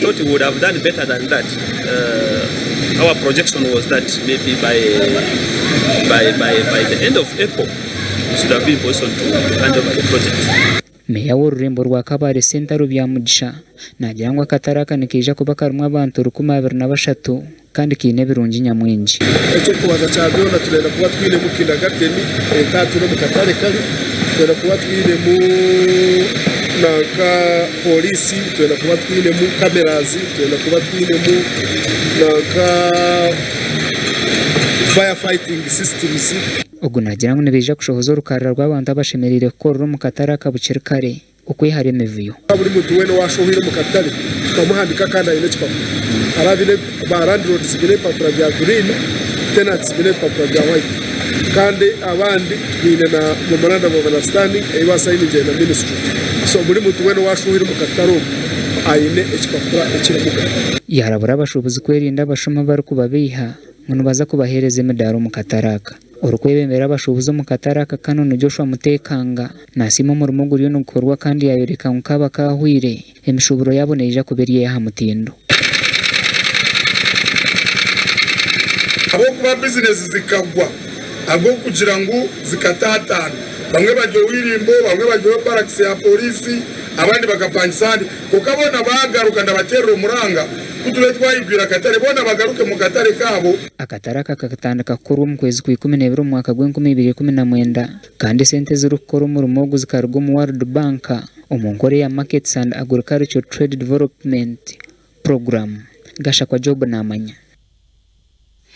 thought we would have done better than that. Uh, our projection was that maybe by, by, by, by the end of April, we should have been in position to hand over the project. Meeya w'orurembo rwa Kabale Ssentaro Byamugisha naagira ngu akatare aka nikaija kuba karimu abantu 23 kandi kaine ebirungi nyamwingi. Eky'okubanza kya byona turenda kuba twinemu kindergarten entaatire omu katare kari, twenda kuba twinemu nanka pooriisi, twenda kuba twinemu cameras, twenda kuba twinemu nanka fire fighting systems. Ogu naagira ngu nibaija kushohoza orukarara rw'abantu abashemereire kukorera omu katare aka bukiri kare okwehara emivuyo. Buri muntu weena owaashohoire omu katare tukamuhandiika kandi aine ekipapura. Hariho abaine ba landlords baine ebipapura bya green, tenants baine ebipapura bya white kandi abandi twine na memorandum of understanding ei baasayiningire na ministry. So buri muntu weena owaashohoire omu katare omu aine ekipapura ekirimuga. Yaarabura abashuubuzi kwerinda abashuma abarikubabeiha ngu nibaza kubaheereza emidaara omu katare aka. Orikwebembera abashuubuzi omu katare aka Canon Joshua Mutekanga nasiima omurimo oguriyo nigukorwa kandi yayoreka ngu kaaba kaahweire, emishuuburo yaabo neija kuba eri ey'aha mutindo. Ahabw'okuba bizinesi zikagwa ahabw'okugira ngu zikataataana. Bamwe bari ow'eirimbo, bamwe bari owa barakisi ya pooriisi, abandi bakapangisa ahandi. Kwonka boona baagaruka ndabateerera omuranga ku tube twayigwire akatare, boona bagaruke mu katare kaabo. Akatare aka kakatandika kukorwa omu kwezi kwa Ikumineebiri omu mwaka gw'enkumi ibiri ikuminamwenda kandi esente ezirikukora omurimo ogu zikaruga omu World Bank omu nkora eya Markets and Agricultural Trade Development Program. Gashakwa Job naamanya.